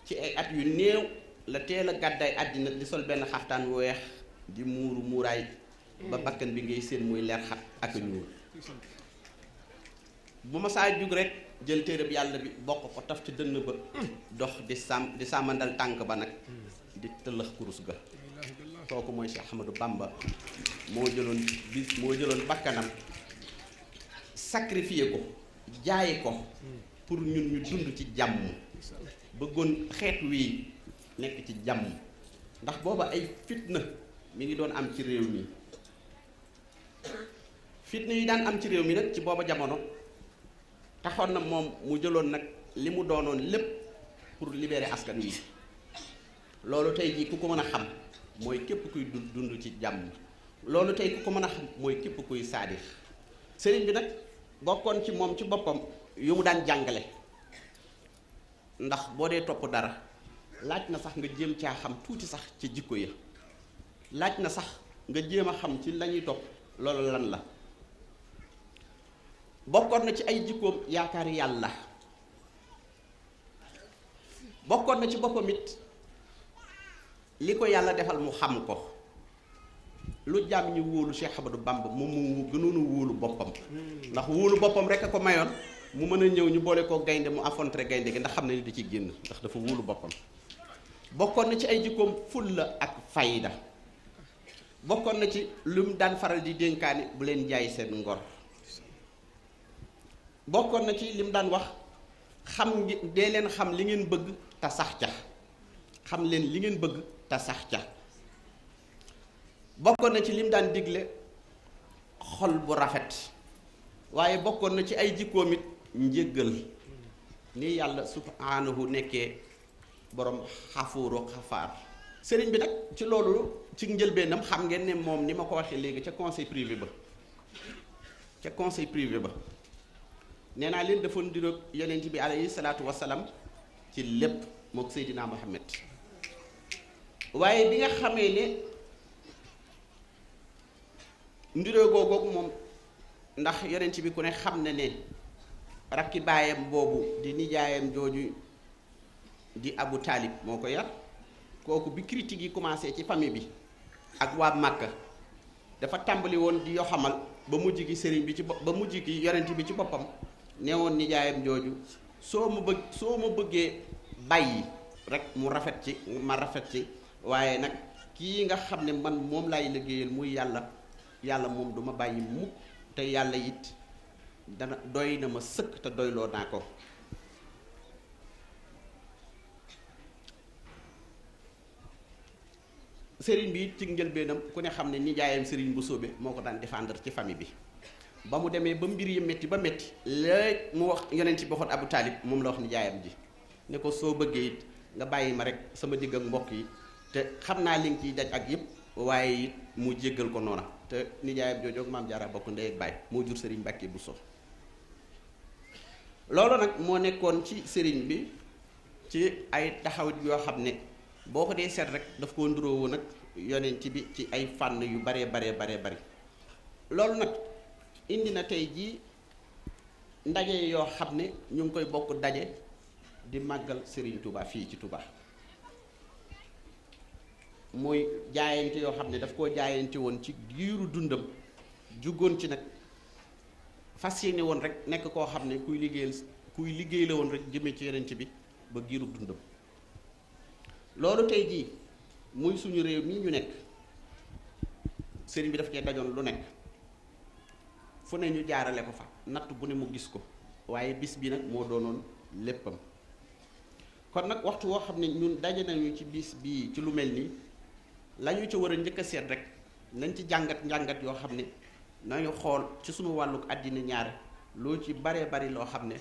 ci ay at yu néew la teel a gàddaay àddina di sol benn xaftaan wu weex di muuru muuraay ba bakkan bi ngay seen muy leer xat ak ñuul bu ma saa jug rek jël téereb yàlla bi bokk ko taf ci dënn ba dox di sàmmandal tànk ba nag di tëllëx kurus ga kooku mooy Cheikh Ahmadou Bamba moo jëloon bakkanam sacrifié ko jaaye ko pour ñun ñu dund ci jàmm bëggoon xeet wi nekk ci jàmm ndax booba ay fitna mi ngi doon am ci réew mi fitna yi daan am ci réew mi nag ci booba jamono taxoon na moom mu jëloon nag li mu doonoon lépp pour libérer askan wi loolu tey jii ku ko mën a xam mooy képp kuy dund ci jàmm loolu tey ku ko mën a xam mooy képp kuy saadix sëriñ bi nag bokkoon ci moom ci boppam yu mu daan jàngale ndax boo dee topp dara laaj na sax nga jéem caa xam tuuti sax ci jikko ya laaj na sax nga jéem a xam ci lañuy topp loolu lan la bokkoon na ci ay jikkoom yaakaar yàlla bokkoon na ci boppam it li ko yàlla defal mu xam ko lu jàmm ñi wóolu Cheikh Ahmadou Bamba moom mu gënoon a wóolu boppam ndax wóolu boppam rek a ko mayoon mu mën a ñëw ñu boole koo gaynde mu affronter gaynde gi ndax xam na ni di ci génn ndax dafa wóolu boppam bokkoon na ci ay jikkoom fulla ak fayda bokkoon na ci lu mu daan faral di dénkaane bu leen jaay seen ngor bokkoon na ci li mu daan wax dee leen xam li ngeen bëgg te sax ca xam leen li ngeen bëgg te sax ca bokkoon na ci li mu daan digle xol bu rafet waaye bokkoon na ci ay jikkoom it njéggal ni yàlla subhaanahu nekkee borom xafuuru xafaar sëriñ bi nag ci loolu ci njëlbeenam xam ngeen ne moom ni ma ko waxee léegi ca conseil privé ba nee naa leen dafa ndiroog yonent bi alayhi salaatu wasalaam ci lépp mook Seydina Muhammad waaye bi nga xamee ne ndiroo googu moom ndax yonent bi ku ne xam na ne rakki baayam boobu di nijaayam jooju di Abu Talib moo ko yar kooku bi critique yi commencé ci famille bi ak waa Màkka dafa tàmbali woon di yoxamal ba mujj gi sëriñ bi ba mujj gi yonent bi ci boppam nee woon nijaayam jooju soo ma bëggee bàyyi rek mu rafet ci ma rafet ci waaye nag kii nga xam ne man moom laay liggéeyal muy yàlla moom du ma bàyyi mukk te yàlla it dana doy na ma sëkk te doyloo naa ko sëriñ bi ci njëlbeenam ku ne xam ne nijaayam sëriñ bu sóobe moo ko daan défendre ci famille bi ba mu demee ba mbir yi métti ba métti léegi mu wax yonent bi waxoon Abu Talib moom la wax nijaayam ji ne ko soo bëggee it nga bàyyi ma rek sama digg ak mbokk yi te xam naa li nga ciy daj ak yëpp waaye it mu jéggal ko noona te nijaayam jooju ak maam Jaara bokk ndey ak baay moo jur sëriñ Mbàkke Buso loolu nag moo nekkoon ci sëriñ bi ci ay taxawit yoo xam ne boo ko dee seet rek daf koo nduróo woon nag yonent bi ci ay fànn yu baree bari loolu nag indi na tey jii ndaje yoo xam ne ñu ngi koy bokk daje di màggal Serigne Touba fii ci Touba mooy jaayante yoo xam ne daf koo jaayante woon ci giiru dundam jugoon ci nag fas yéene woon rek nekk koo xam ne kuy liggéey la woon rek jëmee ci yonent bi ba giiru dundam loolu tey jii muy suñu réew mii ñu nekk sëriñ bi daf cee dajoon lu nekk fu ne ñu jaarale ko fa natt bu ne mu gis ko waaye bis bi nag moo doonoon léppam kon nag waxtu woo xam ne ñun daje nañu ci bis bii ci lu mel nii la ñu ci war a njëkk a seet rek nañ ci njàngat yoo xam ne nañu xool ci suñu wàlluk àddina ñaar loo ci baree bari loo xam ne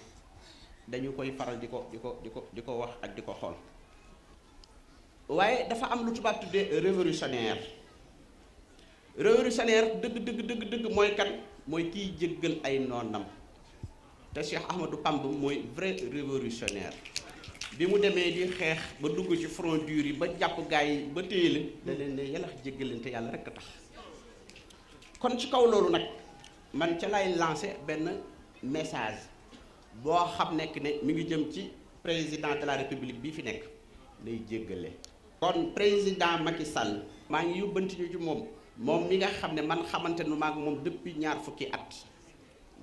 dañu koy faral di ko wax ak di ko xool waaye dafa am lu tubaab tuddee révolutionnaire dëgg mooy kan mooy kiy jéggal ay noonam te Cheikh Ahmadou Bamba mooy vrai révolutionnaire bi mu demee di xeex ba dugg ci front dur yi ba jàpp gaa yi ba téye leen da leen ne yàlla jéggal leen te yàlla rekk a tax kon ci kaw loolu nag man ca lay lancé benn message boo xam nekk ne mi ngi jëm ci président de la république bii fi nekk nay jéggale. kon président Macky Sall maa ngi yóbbanti ñu ci moom mi nga xam ne man xamante nu maag moom depuis ñaar fukki at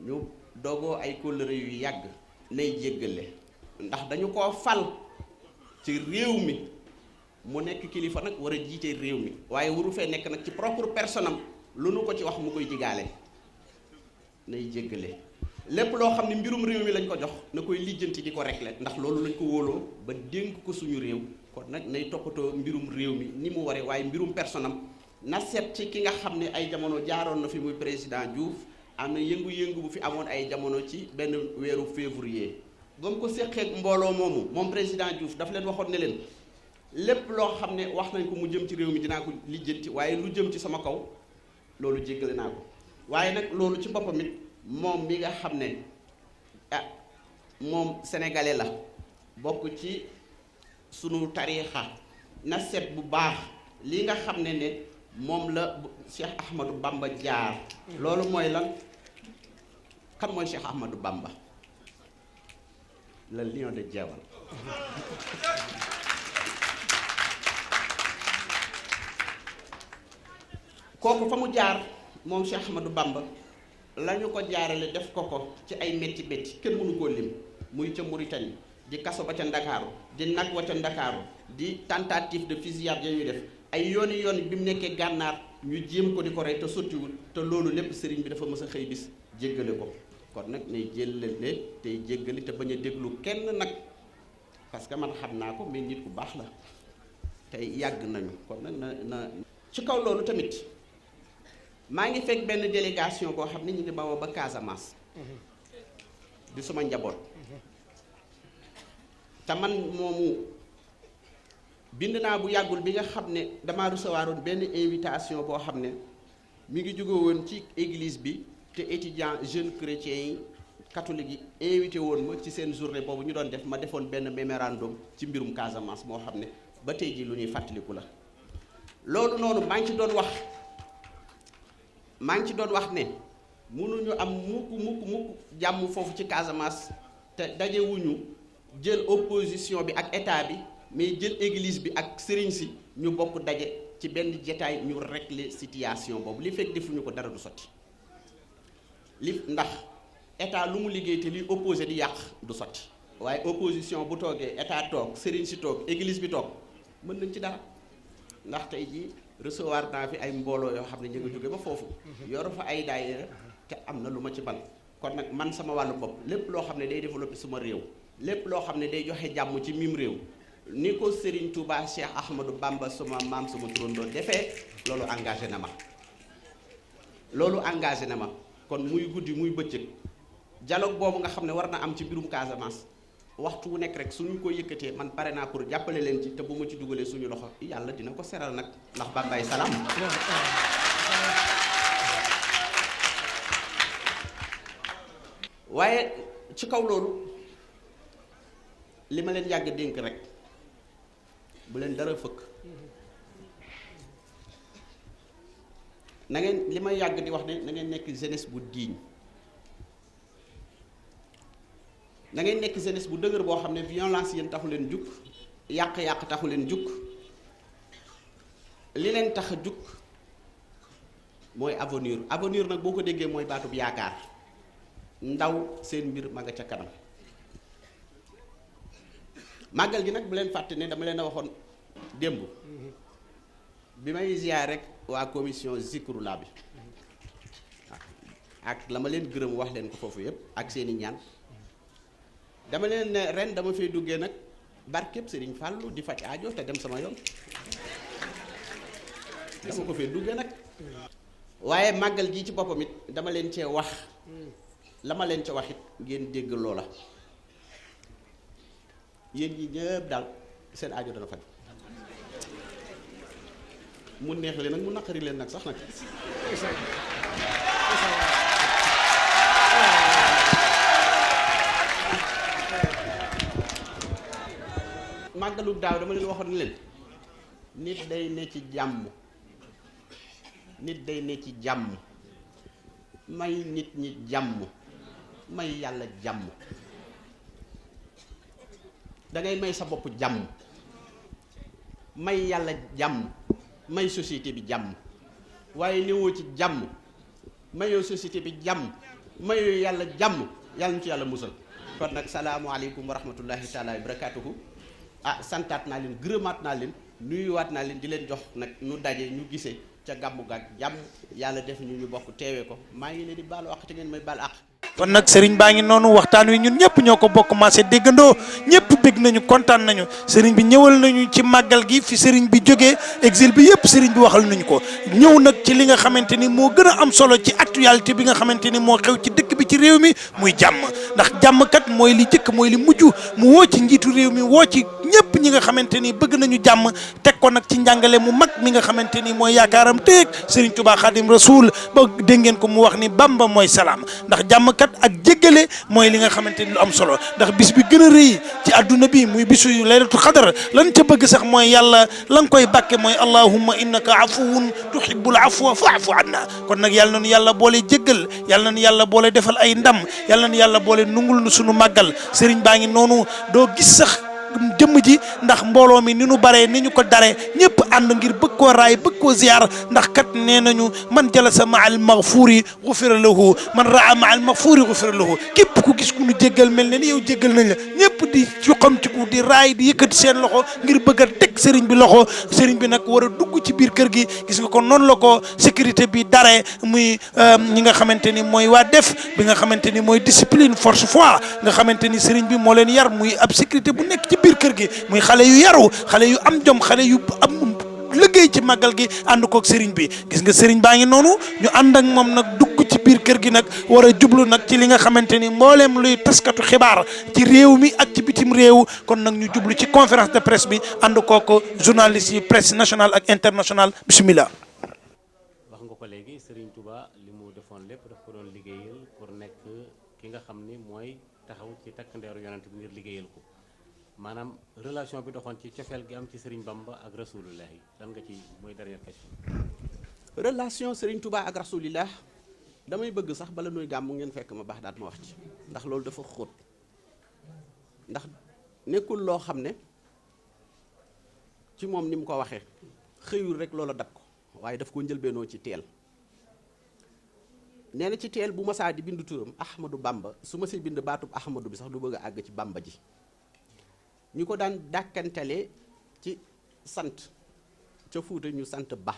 ñu doogoo ay kóllëre yu yàgg, nay jéggale ndax dañu koo fal ci réew mi mu nekk kilifa nag war a jiite réew mi, waaye waru fee nekk nag ci propre personne am lu nu ko ci wax mu koy jigaale. nay jéggale lépp loo xam ne mbirum réew mi lañ ko jox na koy lijjanti di ko régler, ndax loolu lañ ko wóoloo ba dénk ko suñu réew. kon nag nay toppatoo mbirum réew mi ni mu waree, waaye mbirum personne am na seet ci ki nga xam ne ay jamono jaaroon na fi muy président Diouf. am na yëngu-yëngu bu fi amoon ay jamono ci benn weeru février ba mu ko séqeek mbooloo moomu moom président Diouf daf leen waxoon ne leen lépp loo xam ne wax nañ ko mu jëm ci réew mi dinaa ko lijjanti, waaye lu jëm ci sama kaw loolu jéggale naa ko. waaye nag loolu ci boppam it moom mi nga xam ne moom sénégalais la bokk ci sunu tariixa na seet bu baax li nga xam ne moom la Cheikh Ahmadou Bamba jaar. loolu mooy lan? kan mooy Cheikh Ahmadou Bamba? le lion de Diawane. kooku fa mu jaar moom Cheikh Ahmadou Bamba la ñu ko jaarale def ko ci ay métti métti kenn mënu koo lim, muy ca Mauritanie, di kaso ba ca Ndakaaru, di nag wa ca Ndakaaru, di tentative de fusillade ya ñuy def ay yooni bi mu nekkee gànnaar ñu jéem ko di ko rey te sottiwul, te loolu lépp sëriñ bi dafa mës a xëy bis jéggale ko. kon nag nay jëllale tey jéggale te bañ a déglu kenn nag, parce que man xam naa ko mais nit ku baax la tey yàgg nañu. kon nag na ci kaw loolu tamit maa ngi fekk benn délégation boo xam ne ñu ngi bawoo ba Casamance di suma njaboot, te man moomu bind naa bu yàggul bi nga xam ne damaa recevoir woon benn invitation boo xam ne mi ngi jóge woon ci église bi, te étudiants jeunes chrétiens yi catholiques yi invité woon ma ci seen journée boobu ñu doon def, ma defoon benn mémorandum ci mbirum Casamance moo xam ne ba tey ji lu ñuy fàttaliku la. loolu noonu maa ngi ci doon wax ne mënuñu am mukk jàmm foofu ci Casamance te dajewuñu jël opposition bi ak état bi, mais jël église bi ak sëriñ si ñu bokk daje ci benn jataay ñu régler situation boobu. li fekk defuñu ko dara du sotti, ndax état lu mu liggéey te li opposé di yàq du sotti, waaye opposition bu toogee état toog, sëriñ si toog, église bi toog, mën nañ ci dara. ndax tey jii recevoir naa fi ay mbooloo yoo xam ne ñu ngi jóge ba foofu yor fa ay daayira te am na lu ma ci ban. kon nag man sama wàllu bopp lépp loo xam ne day développer suma réew, lépp loo xam ne day joxe jàmm ci mim réew, ni ko Serigne Touba Cheikh Ahmadou Bamba suma maam suma turandoo defee, loolu engagé na ma. kon muy guddi muy bëccëg dialogue boobu nga xam ne war na am ci mbirum Casamance waxtu wu nekk rek suñu ko yëkkatee man pare naa pour jàppale leen ci, te bu ma ci dugalee suñu loxo yàlla dina ko seral nag, ndax Bambaay salaam. waaye ci kaw loolu li ma leen yàgg dénk rek bu leen dara fëkk. na ngeen li may yàgg di wax ne na ngeen nekk jeunesse bu digne, na ngeen nekk jeunesse bu dëgër boo xam ne violence yéen taxu leen jukk, yàq-yàq taxu leen jukk. li leen tax a jukk mooy avenir nag boo ko déggee mooy baatub yaakaar. ndaw seen mbir ma nga ca kanam. màggal gi nag bu leen fàtte ne dama leen a waxoon démb bi may ziar rek waa commission Zikrullah bi ak la ma leen gërëm wax leen ko foofu yëpp ak seeni ñaan, dama leen ne ren dama fay duggee nag barkeb Serigne Fallou di faj aajo te dem sama yoon, dama ko fay duggee nag. waaye màggal gi ci boppam it dama leen cee wax la ma leen ca wax it ngeen dégg loola, yéen ñi ñëpp daal seen aajo dana faj. mu neex leen nag mu naqari leen nag sax nag. màggalu daaw dama leen waxoon leen nit day ne ci jàmm, nit day ne ci jàmm, may nit ñi jàmm, may yàlla jàmm. dangay may sa bopp jàmm may yàlla jàmm may société bi jàmm waaye newoo ci jàmm mayoo société bi jàmm mayoo yàlla jàmm yàlla ñu ci yàlla musal. kon nag salaamualeykum wa rahmatullahi taala wa barakatuhu santaat naa leen gërëmaat naa leen nuyuwaat naa leen di leen jox nag nu daje ñu gisee ca gàmmu gaag jàmm yàlla def ñu bokk teewee ko maa ngi leen di baalu àq te ngeen may baal àq. kon nag sëriñ baa ngi noonu waxtaan wi ñun ñëpp ñoo ko bokk maase déggandoo ñëpp bég nañu kontaan nañu sëriñ bi ñëwal nañu ci màggal gi fi sëriñ bi jógee exil bi yëpp sëriñ bi waxal nañu ko ñëw nag ci li nga xamante ni moo gën a am solo ci actualité bi nga xamante ni moo xew ci dëkk bi ci réew mi muy jàmm ndax jàmm kat mooy li jëkk mooy li mujj mu woo ci njiitu réew mi woo ci ñëpp ñi nga xamante ni bëgg nañu jàmm teg ko nag ci njàngale mu mag mi nga xamante ni mooy yaakaaram teeg sëriñ Tuubaa Xaadim Rasuul ba dégg ngeen ko mu wax ni Bamba mooy salaam ndax jàmm kat ak jéggale mooy li nga xamante ni lu am solo ndax bis bi gën a rëy ci adduna bi muy bisu laylatul xadar lan ca bëgg sax mooy yàlla la nga koy bàkke mooy allahumma innaka afuwun tuhibbul afwa fa'fu anna kon nag yàlla nañu yàlla boole jéggal yàlla nañu yàlla boole defal ay ndam yàlla nañu yàlla boole nungul nu sunu màggal sëriñ baa ngi noonu doo gis sax jëmm ji ndax mbooloo mi ni nu baree ni ñu ko daree ñëpp ànd ngir bëgg koo raay bëgg koo ziar ndax kat nee nañu man jalasa ma al maghfuri ghufira lahu man raa ma al maghfuri ghufira lahu képp ku gis ku nu jéggal mel ne ni yow jéggal nañ la ñëpp di yuqamtiku di raay di yëkkati seen loxo ngir bëgg a teg sëriñ bi loxo sëriñ bi nag war a dugg ci biir kër gi gis nga ko noonu la ko sécurité bi daree muy ñi nga xamante ni mooy waa def bi nga xamante ni mooy discipline force foi nga xamante ni sëriñ bi moo leen yar muy ab sécurité bu nekk ci biir kër gi muy xale yu yaru xale yu am jom xale yu am liggéey ci màggal gi ànd koog sëriñ bi gis nga sëriñ baa ngi noonu ñu ànd ak moom nag dugg ci biir kër gi nag war a jublu nag ci li nga xamante ni mbooleem luy taskatu xibaar ci réew mi ak ci bitim réew kon nag ñu jublu ci conférence de presse bi ànd koog journaliste yi presse nationale ak internationale bismillah. wax nga ko léegi Serigne Touba li mu defoon lépp daf ko doon liggéeyal pour nekk ki nga xam ni mooy taxaw ci takk ndeeru yonent bi ngir liggéeyal ko maanaam relation bi doxoon ci cofeel gi am ci Serigne Bamba ak rasulullah yi lan nga ci mooy dernière question. relation Serigne Touba ak rasulillah damay bëgg sax bala nuy gàmm ngeen fekk ma baax daat ma wax ci ndax loolu dafa xóot ndax nekkul loo xam ne ci moom ni mu ko waxee xëyul rek loola dab ko waaye daf ko njëlbeenoo ci teel nee na ci teel bu masaa di bindu turam Ahmadou Bamba su ma si bind baatub Ahmadou bi sax du bëgg a àgg ci Bamba ji ñu ko daan dàkkantale ci sant ca Fuuta ñu sant ba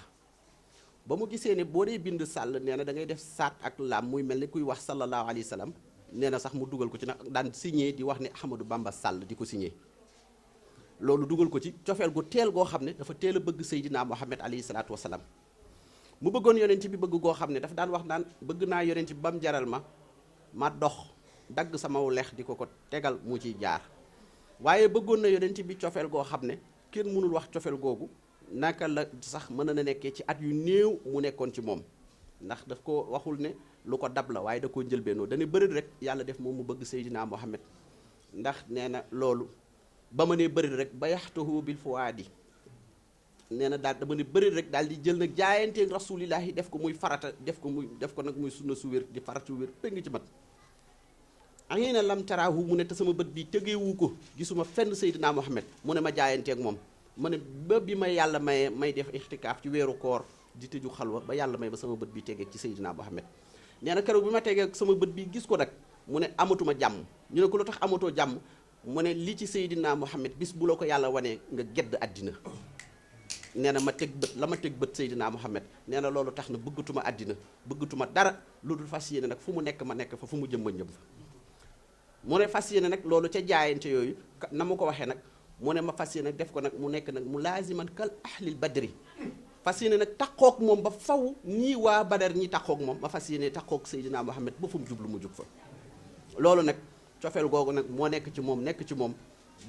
mu gisee ne boo dee bind sàll nee na da ngay def saat ak laam muy mel ni kuy wax sallallahu alayhi wa sallam nee na sax mu dugal ko ci nag daan signé di wax ne Ahmadou Bamba Sall di ko signé loolu dugal ko ci cofeel gu teel goo xam ne dafa teel a bëgg Seydina Muhammad alayhi salaatu wa salaam mu bëggoon yonent bi bëgg goo xam ne dafa daan wax naan bëgg naa yonent bi ba mu jaral ma dox dagg sama lex di ko tegal mu ciy jaar waaye bëggoon na yonent bi cofeel goo xam ne kenn mënul wax cofeel googu naka la sax mën na nekkee ci at yu néew mu nekkoon ci moom ndax daf ko waxul ne lu ko dab la waaye da koo njëlbeenoo dana bëri rek yàlla def moom mu bëgg Seydina Muhammad ndax nee na loolu ba ma nee bëri rek ba yaxtahu bil fuwaadi nee na daal dama ne bëri rek daal di jël nag jaayanteeg rasulillahi def ko muy farata def ko nag muy sunna su wér di farata su wér péng ci mat angi na lam taraahu mu ne te sama bët bi tegeewu ko gisuma fenn Seydina Muhammad mu ne ma jaayanteeg moom ma ne ba bi ma yàlla may def ixtikaaf ci weeru koor di tëju xalwa ba yàlla may ba sama bët bi tegee ci Seydina Muhammad nee na keroog bi ma tegee sama bët bi gis ko nag mu ne amatuma jàmm ñu ne ko lu tax amatoo jàmm mu ne li ci Seydina Muhammad bis bu la ko yàlla wanee nga gedd àddina nee na ma teg bët la ma teg bët Seydina Muhammad nee na loolu tax na bëggatuma àddina bëggatuma dara lu dul fas yéene nag fu mu nekk ma nekk fa fu mu jëm ma jëm fa mu ne fas yéene nag loolu ca jaayante yooyu na ma ko waxee nag mu ne ma fas yéene nag def ko nag mu nekk nag mu laaziman kal ahlil badri fas yéene nag taqoog moom ba faw ñii waa badar ñi taqoog moom ma fas yéene taqoog Seydina Muhammad ba fu mu jublu mu jug fa loolu nag cofeel googu nag moo nekk ci moom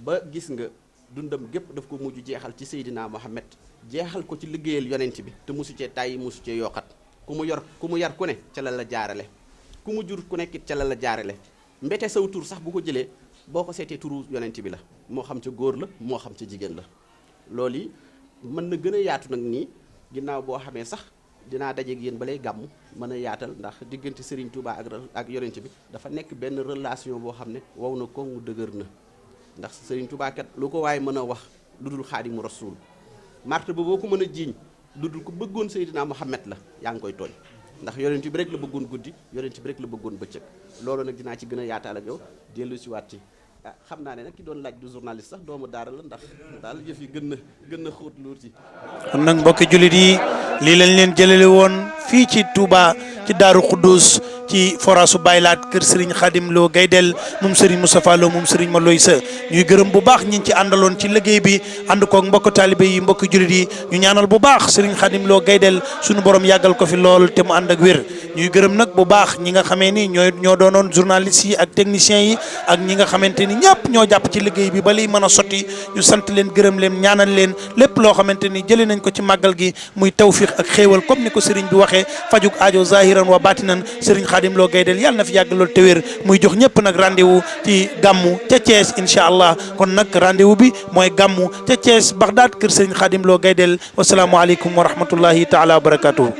ba gis nga dundam gépp daf ko mujj jeexal ci Seydina Muhammad jeexal ko ci liggéeyal yonent bi te musu cee tàyyi musu cee yokkat ku mu yar ku ne ca la la jaarale ku mu jur ku nekkit ca la la jaarale mbete saw tur sax bu ko jëlee boo ko seetee turu yonent bi la moo xam ca góor la moo xam ca jigéen la loolu yi mën na gën a yaatu nag nii ginnaaw boo xamee sax dinaa dajeeg yéen balay gàmm mën a yaatal ndax diggante Serigne Touba ak yonent bi dafa nekk benn relation boo xam ne wow na ko mu dëgër na ndax Serigne Touba kat lu ko waaye mën a wax lu dul xaadimu rasul martaba boo ko mën a jiiñ lu dul ko bëggoon Seydina Muhammad la yaa ngi koy tooñ ndax yonent bi rek la bëggoon guddi yonent bi rek la bëggoon bëccëg loolu nag dinaa ci gën a yaatal ak yow dellu si waat ci xam naa ne nag ki doon laaj du journaliste sax doomu daara la ndax daal yëf yi gën na xóot luur ci kon nag mbokki jullit yi lii lañ leen jëlale woon fii ci Touba ci Daaru Xuddus ci foraasu Baylaat kër Serigne Khadim Lo Gaydel moom Serigne Moustapha Lo moom Serigne Maloy Sa ñuy gërëm bu baax ñi ci àndaloon ci liggéey bi ànd koog mbokk taalibe yi mbokki jullit yi ñu ñaanal bu baax Serigne Khadim Lo Gaydel suñu borom yàggal ko fi lool te mu ànd ak wér ñuy gërëm nag bu baax ñi nga xamee ni ñoo doonoon journalistes yi ak techniciens yi ak ñi nga xamante ni ñëpp ñoo jàpp ci liggéey bi ba liy mën a sotti ñu sant leen gërëm leen ñaanal leen lépp loo xamante ni jëlee nañ ko ci màggal gi muy tawfiq ak xéewal comme ni ko Serigne bi waxee fajuk aajo zahiran wa batinan Serigne Khadim Lo Gaydel yàlla na fi yàgg lool te wér muy jox ñëpp nag rendez-vous ci gàmmu ca Thiès incha allah kon nag rendez-vous bi mooy gàmmu ca Thiès Bagdad kër Serigne Khadim Lo Gaydel wasalaamualeykum wa rahmatullahi taala wa barakatuhu